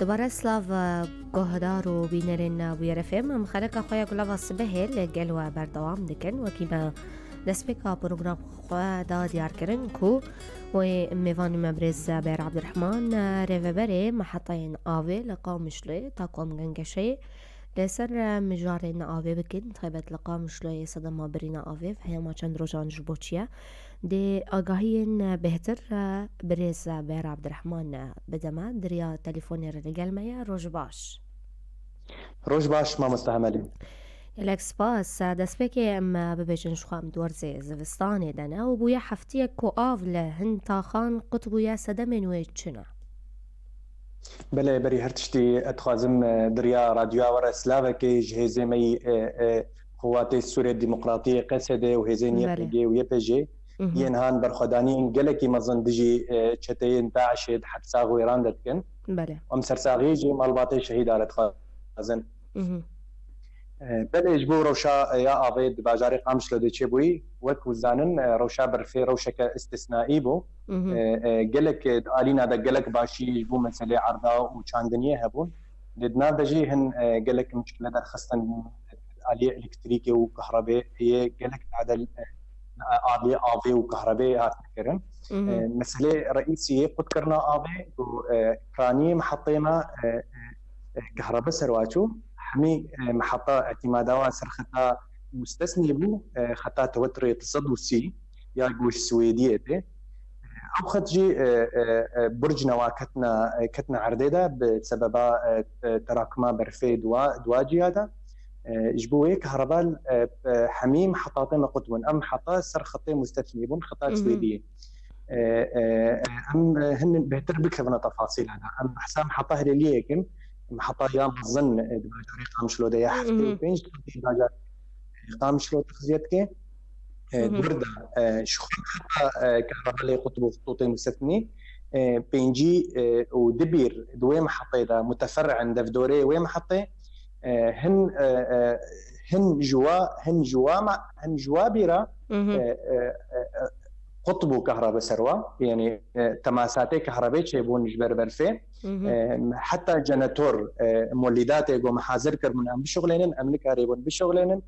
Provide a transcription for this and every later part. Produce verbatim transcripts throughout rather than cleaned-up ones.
Were silav, guhdar û bînerên Bûyer F M, em xeleka xwe ya gulava sibehê li gel we berdewam dikin. Wekî me destpêka program xwe da diyarkirin ku wê mêvanî me birêz Beyar Abdurrahman, rêveberê mehetayên avê li Qamişloyê, ta ku em gengeşeyê li ser mijarên avê bikin, taybet li Qamişloyê sedema birîna avê heyama çend rojan ji bo çi ye. Dê agahiyên bêhtir, e, birêz, e, Beyar Abdurrahman, e, bide me. Di riya telefonê re li gel me ye. Roj baş. Roj baş, mamoste Hemelî. Gelek spas. E, destpêkê em, e, bibêjin ji xwe em di werzê zivistanê de ne û bûye heftiyek ku av li hin taxan qut bûye, sedemên wê çi ne? Belê, berî her tiştî ez dixwazim, e, di riya radyoya we re silavekê ji hêzê me yî, e, e, Qewatê Sûrê Demokratiyê, Q S D, û hêzên Belê. Y P G û Y P J Mhm. yên han berxwedaniyên gelekî mezin dijî, e, çeteyên DAIŞê di Hepsa Xwêran de dikin. Belê. Em sersaxiyê jî malbatê şehîda re dixwazin. Mhm. E, belê, ji bo rewşa, e, ya avê di bajarê Qamişlo de çêbûyî, wek hûn zanin, e, rewşa berfê rewşeke istisnaî bû. Mhm. E, e, gelek, e, di alîna de gelek başî ji bo meselê erda û çandiniyê hebûn. Lê di nav de jî hin, e, gelek mişkile derxistin, aliyê elektrîkê û kahrebê yê gelek tadel, e, aliyê avê û kahrebê hatin kirin. Mhm. E, meselê reîsî yê qutkirina avê û, e, piraniyê mehetê me, e, e, e, kahrebe serwa çû. Hemî, e, meheta îtîmada wa ser xeta mustesnî bû, e, xeta tewetirê du sed û sî ya ku ji Swêdiyê tê. E, ew xet jî, e, e, e, burcina wa ketine, e, ketine erdê de bi sebeba, e, e, terakima berfê di wa, di wa ciya de. E, ji bo wê kahreba, e, e, hemî mehetatê me qut bûn. Em meheta ser xetê mustesnî bûn, xeta Mhm. Swêdiyê. E, e, e, em, e, hin bêhtir bikevine tefasîla de. Em behsa meheta Hilêliyê dikin. Meheta ya mezin, e, di bajarê Qamişlo de ya heftê û pênc Mhm. di bajarê Qamişlo texziye dike. E, Mhm. Dûr de, e, ji xwe heta, e, kahreba lê qut bû xitûtê mustesnî. E, pêncî, e, û du bîr di wê mehetê de mutefer'in devdorê wê mehetê. E, hin, e, e, hin ji wa, hin ji wa ma-, hin ji wa bîra, Mhm. e, e, e, e, qut bû kahrebe serwa, yanî, e, temasatê kahrebê çêbûn ji ber berfê. Mhm. E, heta jenetor, e, molîdatê ku me hazir kiribûn em bişuxlênin, em nikarîbûn bişuxlênin,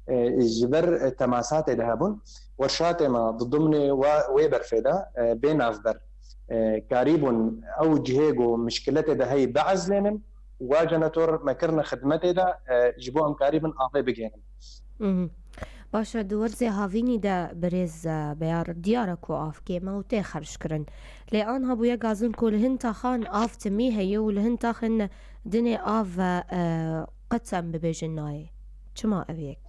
e, ji ber, e, temasatê de hebûn. Werşatê me di dimnê wa, wê berfê de, e, bê navber, e, karîbûn ew cihê ku mişkiletê de heyî biezlênin, wa jenetor me kirine xidmetê de, e, ji bo em karîbin avê bigênin. Mhm. Baş e, di werzê havînî de birêz, e, Beyar, diyar e ku av kêm e û tê xerckirin. Lê anha bûye gazin ku li hin taxan av timî heye û li hin taxên dinê av, e, qet em bibêjin nayê. Çima ev yek?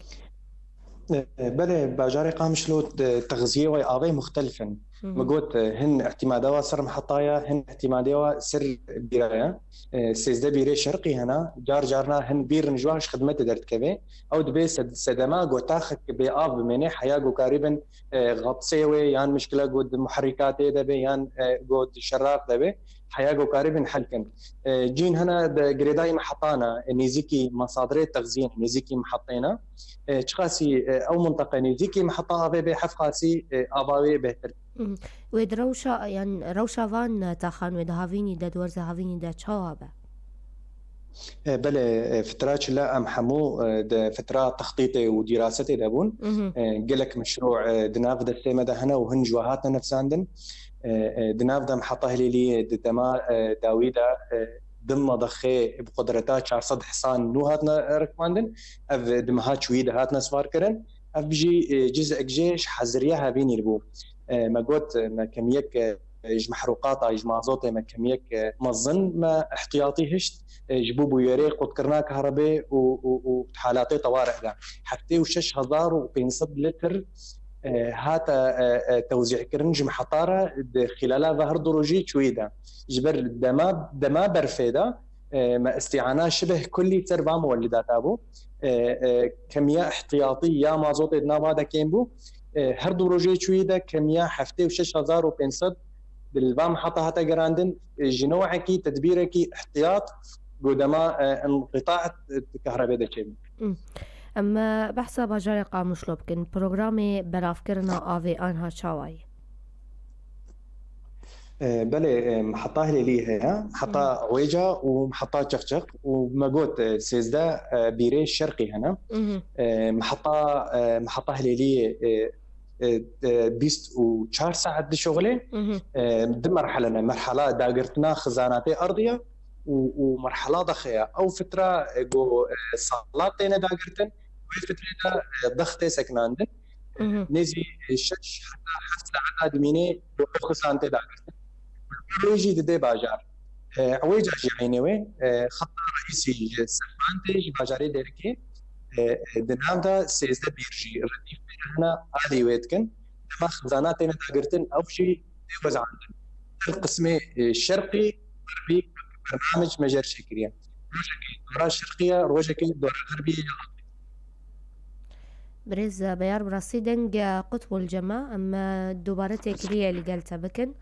E, belê, bajarê Qamişlo, e, texziyê wê avê muxtelif in. Hı hı. Min got, e, hin îtîmada wa ser meheta ye, hin îtîmadê wa ser bîra ye. E, sêzdeh bîrê şerqî hene, car carna hin bîr in ji wan ji xidmetê derdikeve. Ew dibê sed-, sedema ku taxek bê av bimêne, heya ku karîbin, e, xepsê wê yan mişkila ku di muherrikatê de be yan, e, ku di şeraq de be, heya ku karîbin hel kin. E, cîn hene di girêdayî mehetana, e, nêzîkî mesadirê texziyê ne, nêzîkî mehetê ne. E, çiqasî, e, ew minteqe nêzîkî meheta avê bê, hevqasî, e, ava wê bêhtir. Mhm. Wê di rewşa, yan rewşa van taxan wê di havînî de, di werza havînî de çawa be? E, belê, e, fitra çile em hemû, e, di fitra textîtê û dîrasetê de bûn. Mhm. E, gelek meşrû, e, di nav destê me de hene û hin ji we hatine nivîsandin. E, e, di nav de meheta Hilêliyê di dema, e, dawî de, e, du medexê bi qudreta çar sed hêsan nû hatine rikmandin. Ev di meha çûyî de hatine sivarkirin. Ev jî, e, cizek jê ji heziriya havînî bû. E, me got, e, me kemiyek, e, ji mehrûqata, ji mazotê me kemiyek, e, mezin me ihtiyatî hişt, e, ji bo bûyerê qutkirina kahrebê û, û, û halatê teware de. Heftê û şeş hezar û pênc sed litr, e, hate, e, e, tewzîhkirin ji meheta re di xîlala ve her du rojî çûyî de. Ji ber dema, dema berfê de, e, me îstîana şibeh kullî ser va muwelidata bû. E, e, kemiya ihtiyatî ya mazotê di nava de kêm bû. E, her du rojê çûyî de kemiya heftê û şeş hezar û pênc sed di li va meheta hate gerandin, e, ji newekî tedbîrekî ihtiyat ku dema, e, inqîta, e, kahrebê de çêbû. Hmm. Em, e, behsa bajarê Qamişlo bikin. Programê belavkirina avê anha çawa ye? E, belê, e, miheta Hilêliyê heye, miheta Wêca û miheta Çeqçeq û me got, e, sêzdeh, e, bîrê şerqî hene. E, miheta, e, miheta Hilêliyê, e, e, e, bîst û çar saet dişuxile. E, di merhele ne, merhela dagirtina xizanatê erdî ye û, û merhela daxê ye. Ew fitra, e, ku, e, salat têne dagirtin, wê fitrê de, e, dax tê sekinandin. Nêzî, e, şeş heta heft saeta dimînê ku ev xizan tê dagirtin. Wê jî didê bajar. E, Wêca jî eynê wê, e, xeta reîsî ji Serfan tê, ji bajarê Dêrikê, e, e, di nav de sêzdeh bîr jî redîf pê hene, alî wê dikin. Dema xizana têne dagirtin, ew jî tê wezandin. Her qismê, e, şerqî, xerbî, bernamec me jê re çêkiriye. Rojekê dora şerqî ye, rojekê dora xerbî ye. Birêz Beyar, bi rastî deng qut bû li cem me. Em, e, dubare têkiliyê li gel te bikin.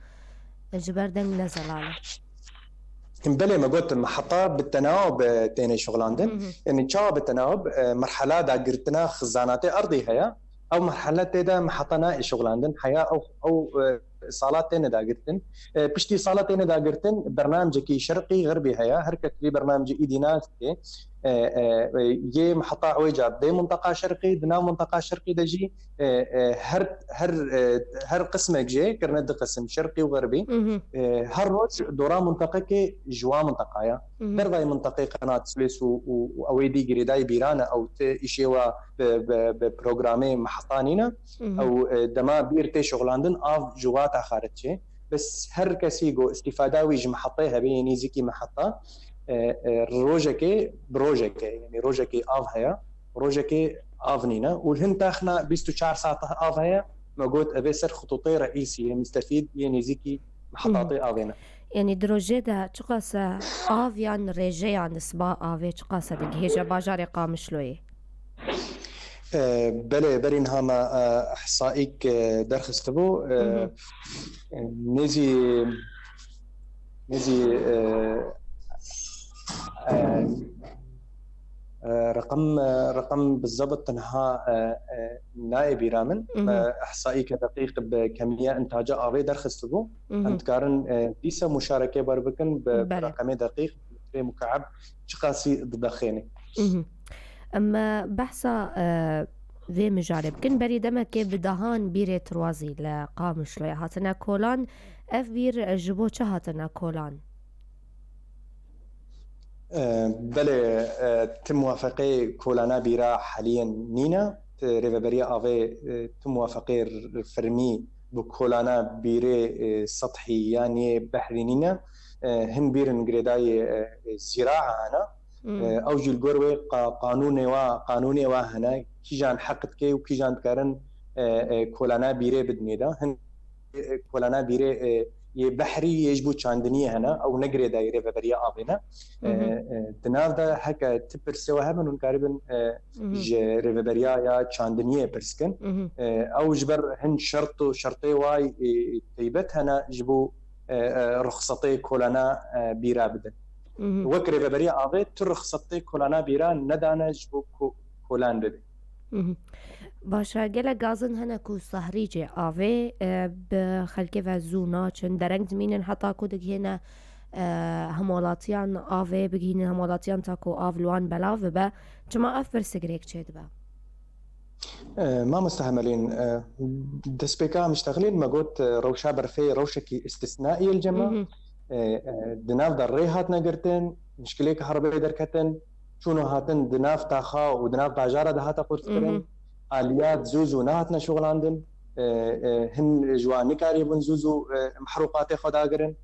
Ji ber deng ne zelal e. Belê, me got, miheta bi tenawub têne şixulandin. Hı hı. Yani çawa bi tenawub? E, merhela dagirtina xizanatê erdî heye. Ew merhele tê de miheta nayê şixulandin. Heya ew, ew, e, salat têne dagirtin. E, piştî salat têne dagirtin, bernamecekî şerqî xerbî heye. Her kes vî bernamecî îdî nake. E, e, e, yê miheta Wêca dê minteqa şerqî, di nav minteqa şerqî de jî, e, e, her, her, e, her qismek jê kirine du qisim, şerqî û xerbî. Hı hı. E, her roj dora minteqekê ji wan minteqaya. Hı hı. Bervayê minteqê qenat Swês û, û, û ew ê dî girêdayî bîran e, ew ti îşê wa bi, bi, bi programê miheta nîne. Hı hı. Ew, e, dema bîr tê şixulandin, av ji wa taxa re diçe. Bes her kesî ku îstîfada wî ji mihetê hebe, yê nêzîkî miheta, e, e, rojekê bi rojekê, yanî rojekê av heye, rojekê av nîne. Û hin taxna bîst û çar saet av heye, me got, ev ê ser xitûtê reîsî yê mistefîd yê nêzîkî mihetatê avê ne. Yanî di rojê de çiqas e av yan rêjeya nisba avê çiqas e digihêje bajarê Qamişloyê? E, belê, berî niha me, e, ihsaîk, e, derxistibû. E, Hı hı. nêzî, nêzî, e, e, e, reqem, e, reqem bi zebit niha, e, e, nayê bîra min. Hı hı. Me ihsaîke deqîq bi kemiya intaca avê derxistibû. Hı hı. Em dikarin, e, dîsa muşareke ber bikin bi, bi Belê. reqemê deqîq, metrê mukeb çiqasî didexêne. Mhm. Em, e, behsa, e, vê mijarê bikin. Berî demekê bi dehan bîrê tiwazî li Qamişloyê hatine kolan. Ev bîr, e, ji bo çi hatine kolan? E, belê, e, ti muwafeqê kolana bîra heliyen nîne. Ti rêveberiya avê, e, ti muwafeqê r-, fermî bi kolana bîrê, e, sethî yan yê behrî nîne. E, hin bîrin girêdayî, e, e, zîraa hene. Hmm. E, ew jî li gor wê qa-, qanûnê wa, qanûnê wa hene, kîjan heq dike û kîjan dikarin, e, e, kolana bîrê bidinê de. Hin, e, kolana bîrê, e, yê behrî yê ji bo çandiniyê hene, ew ne girêdayî rêveberiya avê ne. E, Hı hı. e, di nav de heke ti pirsê we hebin, hûn karibin, e, Hı hı. ji rêveberiya ya çandiniyê pirs kin. Hı hı. E, ew ji ber hin şert û şertê wa, e, teybet hene ji bo, e, e, ruxsetê kolana, e, bîra bidin. Hı hı. Wek rêveberiya avê tu ruxsetê kolana bîra nedane ji bo ko-, kolan bibe. Mhm. Baş e, gelek gazin hene ku sahrîcê avê, e, bi xelkê ve zû naçin, dereng dimînin heta ku digihêne, e, hemwelatiyan avê bigihînin, hemwelatiyan ta ku av li wan belav bibe. Çima ev pirsgirêk çêdibe? E, mamoste Hemelîn, e, destpêka em ji texlîn me got, e, rewşa berfê rewşekî îstisnaî ye li cem me. Mhm. E, e, di nav de rê hatine girtin, mişkilêk herbê derketin, çûn û hatin di nav taxa û di nav bajara de hate qurtkirin. Mhm. Aliyat zû zû nehatine şixulandin. E, e, hin ji wan nikarîbûn zû zû, e, mehrûqatê xwe dagirin.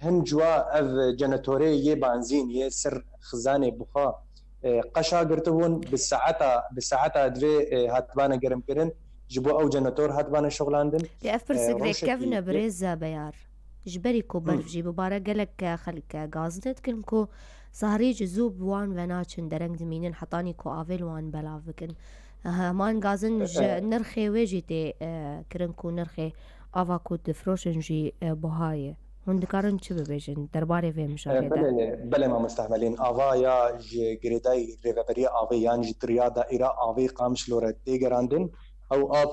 Hin ji wa ev jenetorê yê banzîn, yê ser xizanê buxa, e, qeşa girtibûn, bi saeta, bi saeta divê, e, hatibane germkirin, ji bo ew jenetor hatibane şixulandin. Lê ev E, pirsgirêk rewşekî kevn e, yê- birêz Beyar. Ji berî ku Hı. berf jî bibare, gelek xelk gazin dikin ku sahrî ji zû bi wan ve naçin, dereng dimînin hetanî ku avê li wan belav bikin. Heman gazin ji E. nirxê wê jî tê, e, kirin ku nirxê ava ku difiroşin jî, e, buha ye. Hûn dikarin çi bibêjin derbarê vê E, mijarê de? Belê, belê mamoste Hemelîn. Ava ya ji girêdayî rêveberiya avê yan ji tiriya daîra avê Qamişlo re tê gerandin, ew av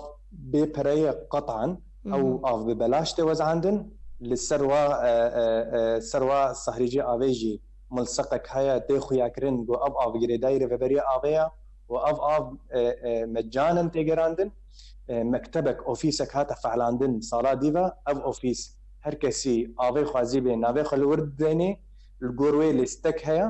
bê pere ye qetan, ew Mhm. av bi belaş tê wezandin, Li ser wa, e, e, e, ser wa sahrîcê avê jî mulseqek heye tê xuyakirin ku ev av girêdayî rêveberiya avê ye û ev av, e, e, mecanen tê gerandin. E, mektebek, ofîsek hate felandin sala dî ve, ev ofîs her kesî avê xwezî bê navê xwe li wir didênê, li gor wê lîstek heye.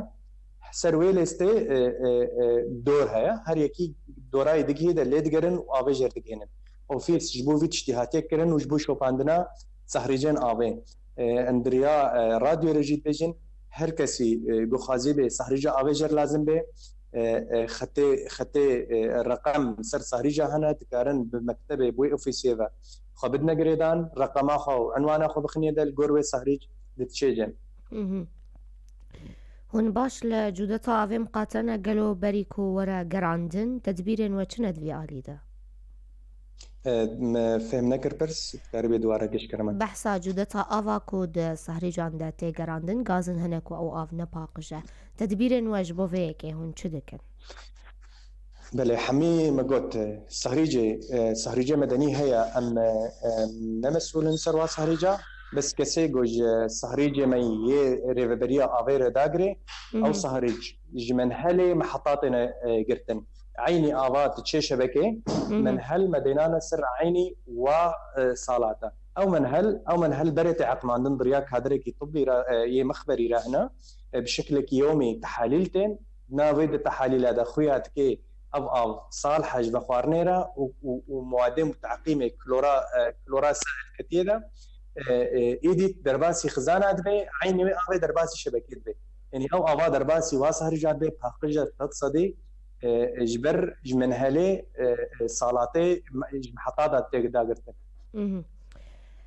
Ser wê lêstê, e, e, e, dor heye. Her yekî dorayê digihê de lê digerin û avê jêr digihênin. Ofîs ji bo vî tiştî hatiye kirin û ji bo şopandina sahrîcên avê. E, em di riya, e, radyoyê re jî dibêjin, her kesî, e, ku xwazî bê sahrîca avê jêr lazim bê, e, e, xetê, xetê, e, reqem ser sahrîca hene, dikarin bi mektebê, bi wê ofîsê ve xwe bidine girêdan, reqema xwe û enwana xwe bixinê de, li gor wê sahrîc didiçêcin. Mhm. Hûn baş li cûdeta avê miqate ne, gelo berî ku were gerandin, tedbîrên we çi ne di vî alî de? E, me fêm nekir pirs, dikarî bê dubare giş kire min. Behsa cûdeta ava ku di sahrîcan de tê gerandin, gazin hene ku ew av ne paqij e. Tedbîrên we ji bo vê yekê hûn çi dikin? Belê, hemî me got, e, sahrîcê, e, sahrîcê medenî heye, em, e, em ne mesûl in ser wa sahrîca, bes kesê ku ji sahrîcê me yê rêveberiya avê re dagirê, Mhm. ew sahrîc ji menhelê mehetatê ne, e, girtin. Eynî ava diçê şebekê, Mhm. menhel me dênane ser eynî wa, e, salata. Ew menhel, ew menhel berê tê eqmandin bi riya kaderekî tibbî re, e, yê mexberî re hene, e, bi şeklekî yewmî tehalîl tên. Navê di tehalîla de xuya dikê ev av salih e ji vexwarinê re û, û, û muadê muteqîmê klora, e, klora se ketiye de, e, e, êdî derbasî xizana dibe, eynî wê avê derbasî şebekê dibe. Yanî ew ava derbasî wa sahrîca dibe, paqij e sed sedî, e, e, ji ber ji menhelê, e, e, salatê me-, ji meheta de tê dagirtin. Mhm.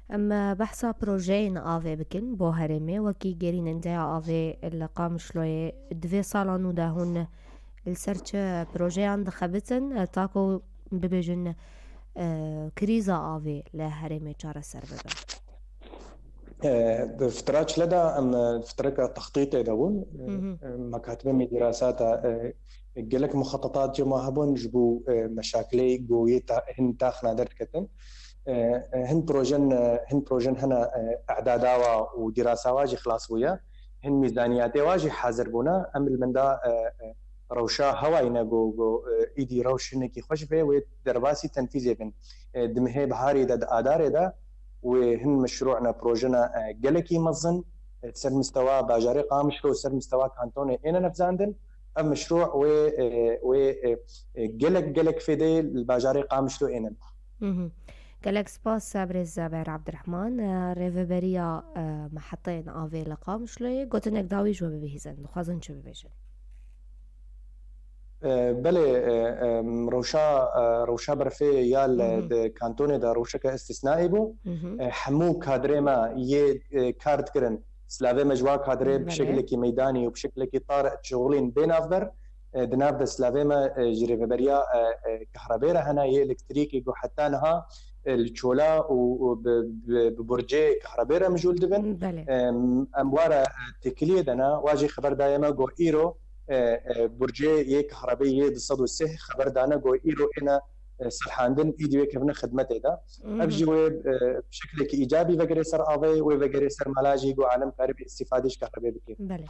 Em, e, behsa projeyên avê bikin bo herêmê, wekî gerînendeya avê li Qamişloyê. Di vê sala nû de hûn li ser çi projeyan dixebitin, e, ta ku bibêjin, e, krîza avê li herêmê çareser bibe? E, di fitra çile de em, e, fitreka textîtê de bûn. E, Mhm. e, mekatibê me dîrasata, e, gelek muxetetat cema hebûn ji bo, e, meşakilê goyê ta-, hin taxna derketin. E, e, hin projen, e, hin projen hene, e, e'dada wa û dîrasa wa jî xilas bûye. Hin mîzaniyatê wa jî hazir bûne. Em li min da, e, e, rewşa hewayî ne go, go, e, îdî rewş hinekî xweş bê, wê derbasî tenfîzê bin. E, di mihê biharî de, di adarê de wê hin meşrû ne, proje ne, e, gelekî mezin, e, ser mistewa bajarê Qamişlo, ser mistewa kantonê êne nefzandin. Ev meşrû wê, e, wê, e, e, gelek, gelek fêdeyê li bajarê Qamişlo ênin. Mhm. Gelek spas, birêz Behr Abdurrahman, e, rêveberiya, e, meheteyên avê li Qamişloyê. Gotinek dawî ji we bibihîzin, dixwazin çi bibêjin? E, belê, e, e, rewşa, e, rewşa berfê ya li, Mhm. di kantonê de rewşeke îstîsnaî bû. Mhm. E, hemû kadrê me yê, e, kar dikirin, silavê me ji wa kadrê bi Belê. şeklekî meydanî û bi şeklekî tar şixulîn bê navber. E, di nav de silavê me, e, ji rêveberiya, e, e, kehrebê re hene, yê elektrîkê ku heta niha, e, li çola û, û bi, bi, bi burcê kehrebê re mijûl dibin. Belê. Em, em wara, e, têkiliyê de ne, wa jî xeber daye me ku îro, e, e, burcê yê kehrebê yê du sed û sê xeber dane ku îro êne, e, serhandin, îdî wê kevine xidmetê de. Ev Mhm. jî wê, e, bi şeklekî îcabî vegerê ser avê, wê vegerê ser mala jî ku alem karibî îstîfadê ji kehrebê bike. Belê.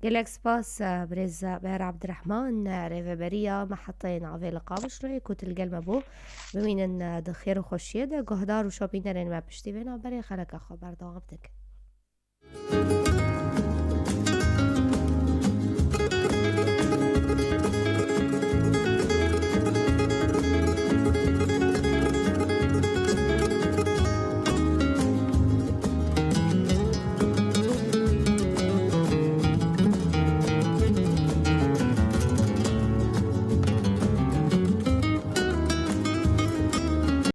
Gelek spas, e, birêz Behr Abdurrahman, e, rêveberiya meheteyên avê li Qamişloyê ku tu li gel me bû. Bimînin, e, di xêr û xweşiyê de. Guhdar û şopînerên me piştî vê navberê xeleka xwe berdewam dikin.